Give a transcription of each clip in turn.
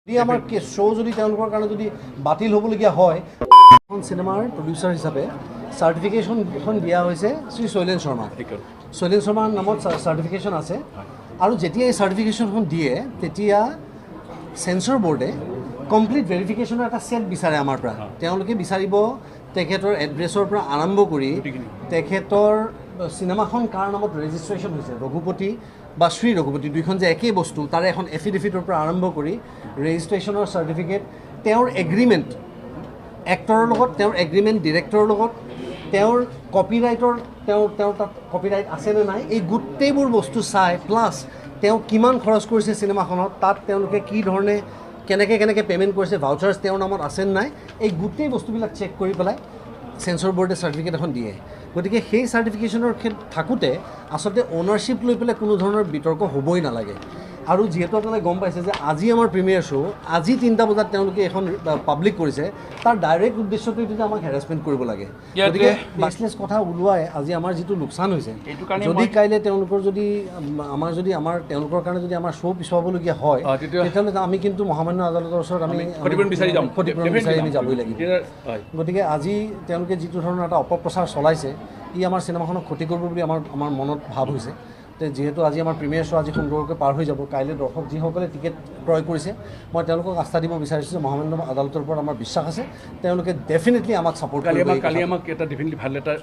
যদি আমাৰ শ্ব' যদি তেওঁলোকৰ কাৰণে যদি বাতিল হ'বলগীয়া হয়, এখন চিনেমাৰ প্ৰডিউচাৰ হিচাপে চাৰ্টিফিকেশ্যনখন দিয়া হৈছে শ্ৰী শৈলেন শৰ্মা। শৈলেন শৰ্মাৰ নামত চাৰ্টিফিকেশ্যন আছে আৰু যেতিয়া এই চাৰ্টিফিকেশ্যনখন দিয়ে, তেতিয়া চেঞ্চৰ বৰ্ডে কমপ্লিট ভেৰিফিকেশ্যনৰ এটা ছেট বিচাৰে আমাৰ পৰা। তেওঁলোকে বিচাৰিব তেখেতৰ এড্ৰেছৰ পৰা আৰম্ভ কৰি তেখেতৰ চিনেমাখন কাৰ নামত ৰেজিষ্ট্ৰেশ্যন হৈছে, ৰঘুপতি বা শ্ৰী ৰঘুপতি দুইখন যে একেই বস্তু, তাৰে এখন এফিডেভিটৰ পৰা আৰম্ভ কৰি ৰেজিষ্ট্ৰেশ্যনৰ চাৰ্টিফিকেট, তেওঁৰ এগ্ৰিমেণ্ট এক্টৰৰ লগত, তেওঁৰ এগ্ৰিমেণ্ট ডিৰেক্টৰৰ লগত, তেওঁৰ কপিৰাইটৰ, তেওঁৰ তাত কপিৰাইট আছেনে নাই, এই গোটেইবোৰ বস্তু চাই, প্লাছ তেওঁ কিমান খৰচ কৰিছে চিনেমাখনত, তাত তেওঁলোকে কি ধৰণে কেনেকৈ কেনেকৈ পে'মেণ্ট কৰিছে, ভাউচাৰ্ছ তেওঁৰ নামত আছেনে নাই, এই গোটেই বস্তুবিলাক চেক কৰি পেলাই চেঞ্চৰ বৰ্ডে চাৰ্টিফিকেট এখন দিয়ে। গতিকে সেই চাৰ্টিফিকেশ্যনৰ ক্ষেত্ৰত থাকোঁতে আচলতে অ'নাৰশ্বিপ লৈ পেলাই কোনো ধৰণৰ বিতৰ্ক হ'বই নালাগে। আৰু যিহেতু আপোনালোকে গম পাইছে যে আজি আমাৰ প্ৰিমিয়াৰ শ্ব' আজি 3টা বজাত তেওঁলোকে এখন পাব্লিক কৰিছে, তাৰ ডাইৰেক্ট উদ্দেশ্যটো এইটো যে আমাক হেৰাছমেণ্ট কৰিব লাগে। গতিকে বেচলেছ কথা ওলোৱাই আজি আমাৰ যিটো লোকচান হৈছে, এইটো কাৰণে যদি কাইলৈ তেওঁলোকৰ যদি আমাৰ যদি আমাৰ তেওঁলোকৰ কাৰণে যদি আমাৰ শ্ব' পিছুৱাবলগীয়া হয়, তেতিয়াহ'লে আমি কিন্তু মহামান্য আদালতৰ ওচৰত আমি ক্ষতিপূৰণ বিচাৰি যাম। ক্ষতিপূৰণ বিচাৰি আমি যাবই লাগিব। গতিকে আজি তেওঁলোকে যিটো ধৰণৰ এটা অপপ্ৰচাৰ চলাইছে, ই আমাৰ চিনেমাখনক ক্ষতি কৰিব বুলি আমাৰ মনত ভাৱ হৈছে। তে যিহেতু আজি আমাৰ প্ৰিমিয়াৰ শ্ব' আজি সুন্দৰকৈ পাৰ হৈ যাব, কাইলৈ দৰ্শক যিসকলে টিকেট ক্ৰয় কৰিছে, মই তেওঁলোকক আস্থা দিব বিচাৰিছোঁ যে মহামান্য আদালতৰ ওপৰত আমাৰ বিশ্বাস আছে, তেওঁলোকে ডেফিনেটলি আমাক ছাপৰ্ট কালি কৰিব। আমাক এই কালি কথাত। আমাক এটা ডেফিনেটলি ভাল এটা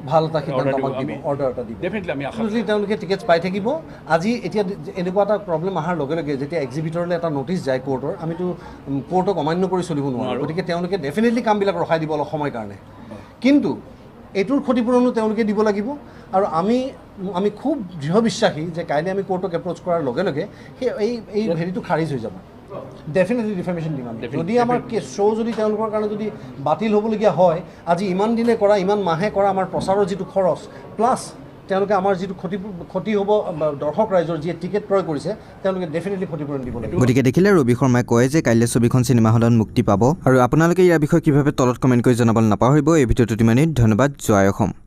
ভাল এটা সিদ্ধান্ত অৰ্ডাৰ আমাক দিব। দিব, অৰ্ডাৰ এটা দিব। ডেফিনেটলি আমি আশা Absolutely, তেওঁলোকে টিকেটছ পাই থাকিব। আজি এতিয়া এনেকুৱা এটা প্ৰব্লেম অহাৰ লগে লগে যেতিয়া এক্সিবিটৰলৈ এটা ন'টিছ যায় কোৰ্টৰ, আমিতো কোৰ্টক অমান্য কৰি চলিব নোৱাৰোঁ। গতিকে তেওঁলোকে ডেফিনেটলি কামবিলাক ৰখাই দিব অলপ সময়ৰ কাৰণে, কিন্তু এইটোৰ ক্ষতিপূৰণো তেওঁলোকে দিব লাগিব। আৰু আমি খুব দৃঢ় বিশ্বাসী যে কাইলৈ আমি কোৰ্টক এপ্ৰ'চ কৰাৰ লগে লগে সেই এই হেৰিটো খাৰিজ হৈ যাব। ডেফিনেটলি ডিফেমেশ্যন দিম আমি। যদি আমাৰ শ্ব' যদি তেওঁলোকৰ কাৰণে যদি বাতিল হ'বলগীয়া হয়, আজি ইমান দিনে কৰা, ইমান মাহে কৰা আমাৰ প্ৰচাৰৰ যিটো খৰচ, প্লাছ তেওঁলোকে আমাৰ যিটো ক্ষতি হ'ব বা দৰ্শক ৰাইজৰ যিয়ে টিকেট ক্ৰয় কৰিছে, তেওঁলোকে ডেফিনেটলি ক্ষতিপূৰণ দিব লাগিব। গতিকে দেখিলে, ৰবি শৰ্মাই কয় যে কাইলৈ ছবিখন চিনেমা হলত মুক্তি পাব। আৰু আপোনালোকে ইয়াৰ বিষয়ে কি ভাবে, তলত কমেণ্ট কৰি জনাবলৈ নাপাহৰিব। এই ভিডিঅ'টোত ইমানেই। ধন্যবাদ। জয় অসম।